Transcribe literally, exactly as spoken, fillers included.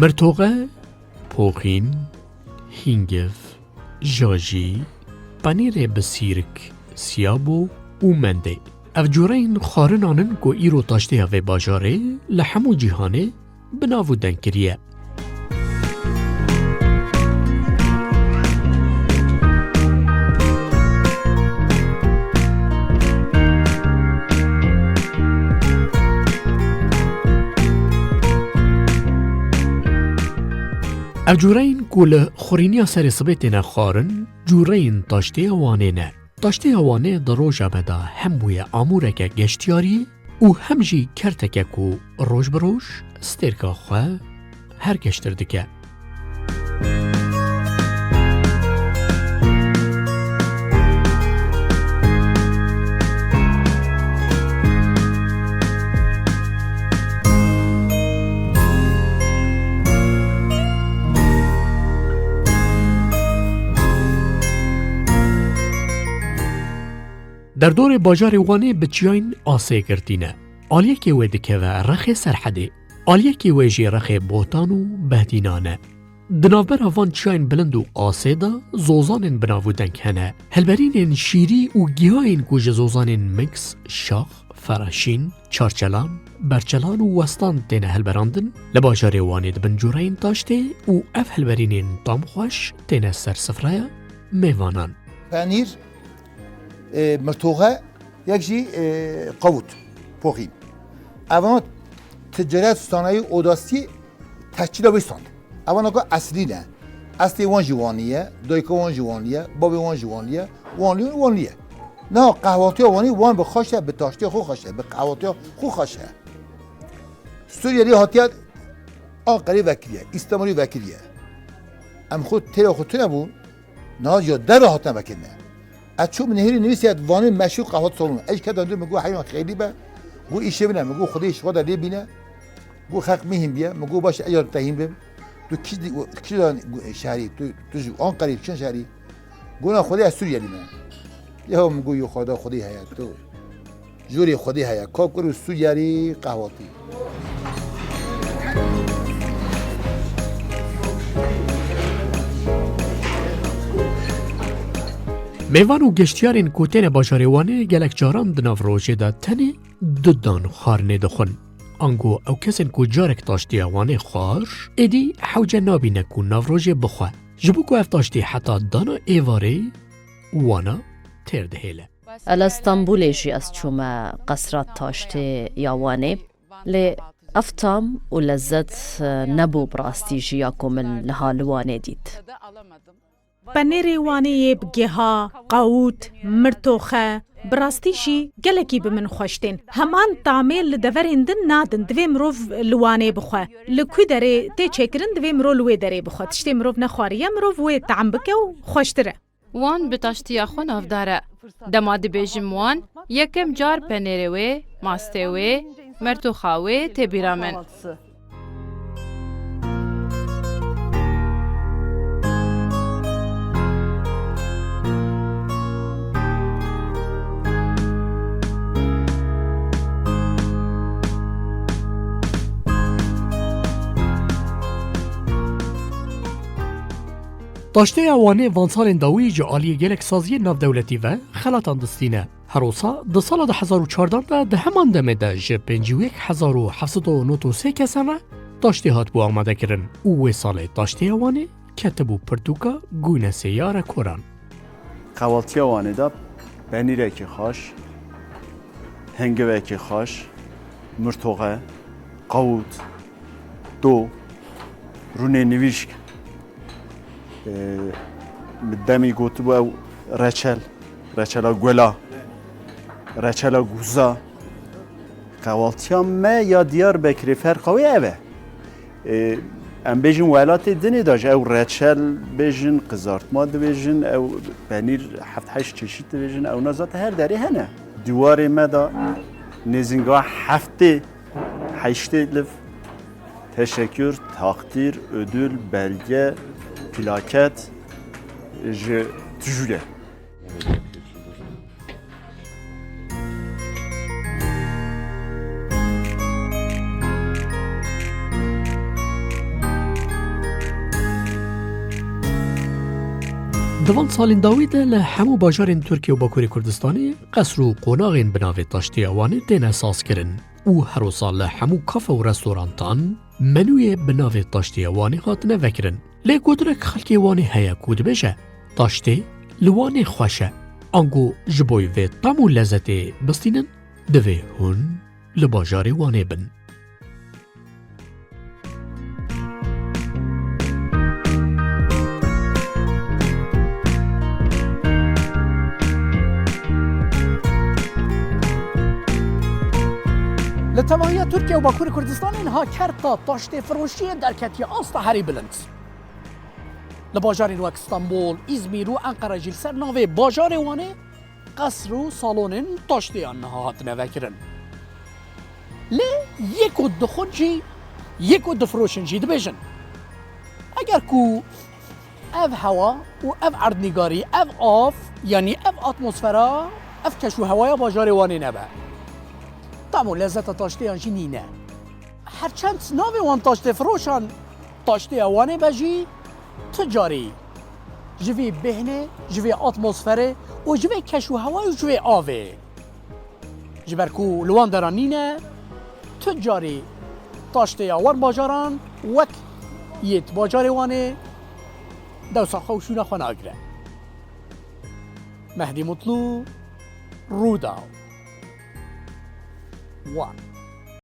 Mirtoxe, poxîn, hîngiv, jajî, penîrê bi sîrik, siyabo û mendê. Ev cûreyên xwarinan in ku îro taşteya vê bajarê li hemû cîhanê bi nav û deng kiriye. Ev cûreyên ku li xurîniya serê sibê têne xwarin, cûreyên taştêya Wanê ne. Taştêya Wanê di roja me de hem bûye amûreke geştiyariyê û hem jî kerteke ku roj bi roj stêrka xwe her geştir dike. Derdorê bajarê Wanê bi çiyayên asê girtî ne. Aliyekê wê dikeve rexê Serhedê. Aliyekê wê jî rexê Botan û Behdînan e. Di navbera van çiyayên bilind û asê de zozanên bi nav û deng hene. Hilberînên şîrî û gihayên ku ji zozanên miks, şax, feraşîn, çarçelan, berçelan û westan têne hilberandin, li bajarê Wanê dibin cûreyên taştê û ev hilberînên tamxweş têne ser sifreya mêvanan. Penîr, e, mirtoxe, yek jî, e, qawût, poxîn. Evan ticaret, sanayi, odasî, Tehcîla wê stand. Ewana ku eslî ne. Eslê wan jî Wanî ye, dayika wan jî Wanî ye, bavê wan jî Wanî ye, Wanî, Wanî ye. Niha qehwatiya Wanî wan bi xweş e, bi taştiya xwe xweş e, bi qehwatiya xwe xweş e. Sûriyelî hatiye Anqerê vekiriye, Îstanbulî vekiriye. Em xwe têra xwe tune bûn, niha ya derve hatine vekirine. Ez çûm nehêrî nivîsî, Wanê meşhûr qehwat salon. Ez ji keta dûr min got heywan xêlî be. Got îşê min e. Min got Xwedê ji xwe de lê bîne. Got xelq min hîn biye. Min got baş e, ez ya te hîn bim. Tu kî dî, kî da şehrî? Tu, tu ji Anqerê, çend şehrî? Got na Xwedê ez Sûriyelî me. Ya min got yo Xweda Xwedê heye tu. Jûrê Xwedê heye, ka kur û Sûriyerî qehwatî. Mêvan û geştiyarên ku têne bajarê Wanê gelek caran di nav rojê de tenê du dan xwarinê dixwin. Ango ew kesên ku carek taştiya Wanê xwar, êdî hewce nabîne ku nav rojê bixwe. Ji bo ku ev taştî heta dana êvarê Wana têr dihêle. Li Stenbolê jî ez çûme qesra taştê ya Wanê. Lê ev tam û lezet, e, nebû bi rastî jî ya ku min niha li Wanê dît. Penêrê Wanê yê bi giha, qawût, mirtoxe, bi rastî jî gelekî bi min xweş tên. Heman tamê li deverên din nadin, divê mirov li Wanê bixwe. Li ku derê tê çêkirin, divê mirov li wê derê bixwe. Tiştê mirov nexwariye, mirov wê tehm bike û xweştir e. Wan bi taştiya xwe navdar e. Dema dibêjim wan, yekem car penêrê wê, mastê wê, mertoxa wê tê bîra min. Taşteya Wanê van salên dawî ji aliyê gelek saziyên navdewletî ve xelatan distîne. Her wisa di sala du hezar û çardan de di heman demê de ji pêncî û yek hezar û heft sed û nod û sê kesan re taştê hatibû amadekirin û wê salê taşteya Wanê ketibû pirtûka Guînesê ya rekoran. Qehwatiya Wanê de penîrekî xweş, hingivekî xweş, mirtoxe, qawût, do, rûnê nivîşk. Ee, min demî gotibû ew reçel, reçela gula, reçela guza. Qehwatiya me ya Diyarbekirê ferqa wê ev e. Ee, em bêjin welatê dinê de jî ew reçel bêjin, qizartma dibêjin, ew penîr heft heşt çeşît dibêjin, ew na zaten her derê hene. Dîwarê me de nêzînga heftê heştê liv teşekkür, takdir, ödül, belge, plaket ji tijû re. Di van salên dawî de li hemû bajarên Tirkiye û Bakurê Kurdistanê qesr û qonaxên bi navê Taştêya Wanê têne sazkirin û her wisa li hemû kafe û restorantan menûyê bi navê Taştêya Wanê hatine vekirin. Lê gotinek xelkê Wanê heye ku dibêje, taştê li Wanê xweş e. Ango ji bo vê tam û lezetê bistînin, divê hûn li bajarê Wanê bin. Li tevahiya Tirkiye û Bakurê Kurdistanê niha kerta taştê firoşiyê derketiye asta herî bilind. Li bajarên wek Stenbol, Îzmîr û Enqere jî li ser navê bajarê Wanê qesr û salonên taştêyan niha hatine vekirin. Lê yê ku dixwin jî, yê ku difiroşin jî dibêjin, eger ku ev hewa û ev erdnîgarî, ev av, yanî ev atmosfera, ev keş û hewaya bajarê Wanê nebe, tam û lezeta taştêyan jî nîne. Her çend navê wan taştê firoşan Taştêya Wanê be jî, tu carî ji vî bêhnê, ji vî atmosferê û ji vê keş û hewayê û ji vê avê, ji ber ku li wan deran nîne, tu carî taştêya wan bajaran wek yê di bajarê Wanê dewsa xwe û şûna xwe nagire. Mehdî Mutlu, Rûdaw, Wan.